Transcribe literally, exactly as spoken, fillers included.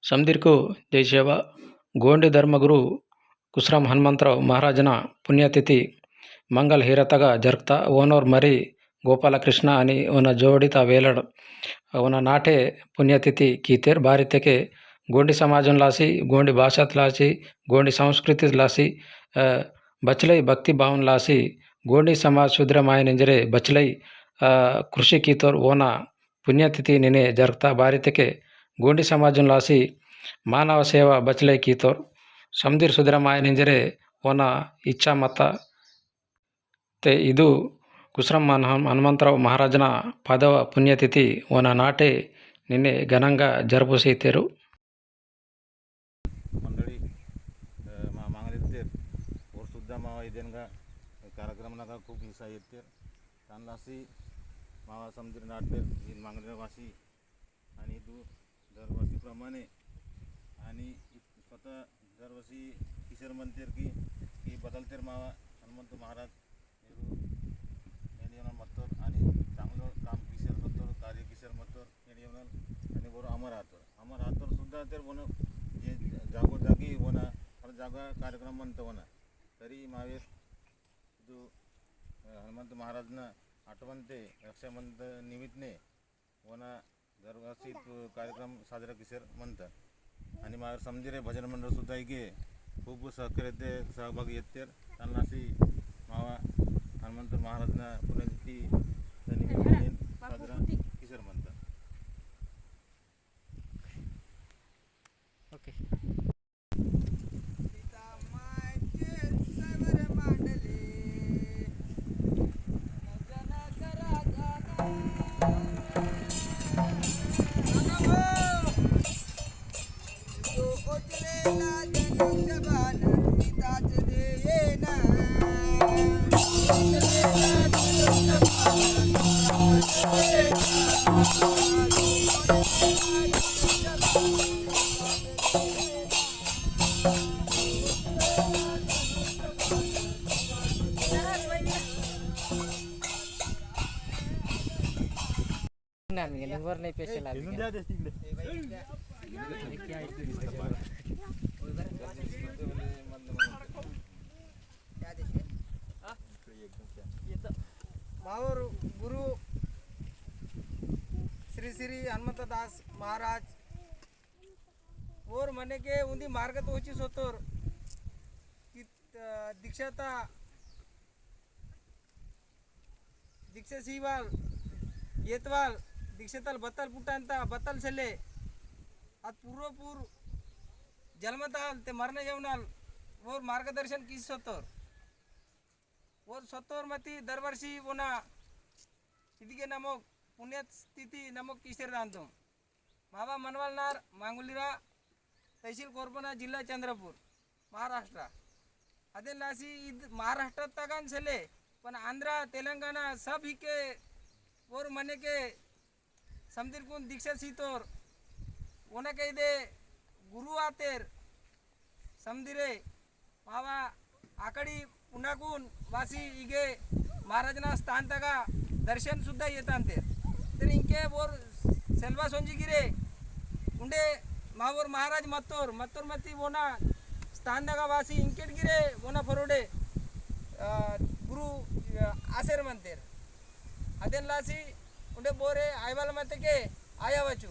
समदिरकु जय सेवा। गोंडी धर्मगुरु कुसराम हनुमंतराव महाराजना पुण्यतिथि मंगल हीरतगा जरगता। ओनोर मरी गोपालकृष्ण अनि ओना जोड़िता वेलड़ ओना नाटे पुण्यतिथि कीतेर। बारितेके गोंडी समाजन लासी, गोंडी भाषात लासी, गोंडी संस्कृति लासी, अ, बचलई भक्ति भावन लासी, गोंडी समाज सुदृढ़ मायन इंजरे बचलई, अ, कृषि कीतोर। ओना पुण्यतिथि निने जरगता। बारितेके गोंडी समाजन लासी मानव सेवा बचलई कीतोर। समदिर सुदृढ़ मायन इंजरे ओना इच्छा मता। ते इदु कुसरम हनुम-, हनुमंतराव महाराजना पदव पुण्यतिथि ओना नाटे निने घनंगा जरपुसीतेरु। मंडळी, अ, मा-, मांगलिरतेर, ओर सुद्धा मावा इदेनगा कार्यक्रम नगा खूब हिस्सा येतेर। तानलासी मावा समदिर नाटनेर, इन मांगलिर वासी, आणि इदु दरवर्षी प्रमाणे, आणि इत-, स्वतः दरवर्षी किशोर मंतेर की, की बदलतेर मावा हनुमंत महाराज नेडू नेडियमन मत्तोर आणि चांगलो काम किसेर मत्तोर, कार्य किसेर मत्तोर नेडियमन आणि बोरो अमर आतोर। अमर आतोर सुद्धा तेर बोनो जे जागो जागी बोना, हर जागा कार्यक्रम मनतो बोना। तरी मावेर इदु, अ, हनुमंत महाराजना आठवणते रक्षाबंधन निमित्तने वना दरवर्षी तो कार्यक्रम साजरा किसेर मनता। आणि मावेर समदिरे भजन मंडळ सुद्धा इगे खूप सहकार्य ते सहभाग येतेर। तानलासी मावा हनुमंत महाराजना पुण्यतिथि निमित्ताने साजरा किसेर मनता। OK। ना, नहीं, नहीं, वर नहीं पैसे ला दिया। मावर गुरु श्री श्री हनुमंत दास महाराज ओर मने के उन्दी मार्ग तोची सोतोर कि, अ, दीक्षाता, दीक्षा सीवाल, येतवाल, दीक्षातल बतल पुटानता, बतल सेले, अत पूर्व पूर्व जलमताल ते मरने जवनाल ओर मार्गदर्शन की सोतोर। ओर सोतोर मती दरवर्षी वोना इदिगे नमो पुण्यतिथि नमो किसेर दांतोम। मावा मनवाल नार मांगुलिरा, तहसील कोरपना, जिल्हा चंद्रपूर, महाराष्ट्र। अदेन लासी इद महाराष्ट्र तगान सेले, पण आंध्र, तेलंगाना सब हिके ओर मने के समदिरकुन दीक्षा सीतोर, ओना कैदे गुरु आतेर, समदिरे, मावा आकड़ी पुनाकुन वासी इगे महाराजना स्थान तगा दर्शन सुद्धा येतांते। तर इंके वोर सेल्वा सोंजी गिरे उंडे मावोर महाराज मत्तोर, मत्तोर मत्ती वोना स्थान तगा वासी इंकेट गिरे वोना फरोडे, अ, गुरु, अ, आसेर मंतेर। अदेन लासी उंडे बोरे आयवाल मत्ते के आया वचु।